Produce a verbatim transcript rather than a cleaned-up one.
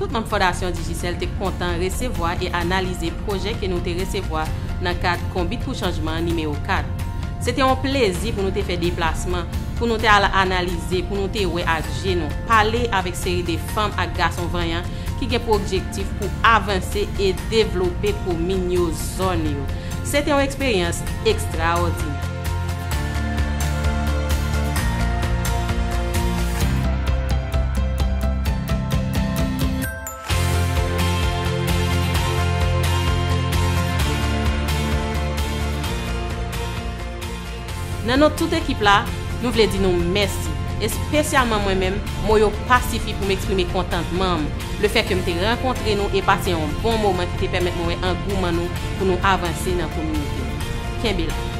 Tout manm Fondasyon Digicel te kontan resevwa e analize pwojè ke nou te resevwa nan kad Konbit pou Chanjman nimewo kat. Se te yon plezi pou nou te fè deplasman, pou nou te al analize, pou nou te wè ak je nou, pale avèk seri de fanm ak gason vanyan ki gen pou objektif pou avanse e devlope komin yo, zòn yo. Se te yon eksperyans ekstraòdinè. Nan non tout ekip la, nou vle di nou mèsi. Espesyalman mwen menm, mo yo pa sifi pou m eksprime kontantman m. Lefètke m te rankontre nou e pase yon bon moman ki te pèmèt mwen wè angouman nou pou nou avanse nan kominote nou. Kenbe la.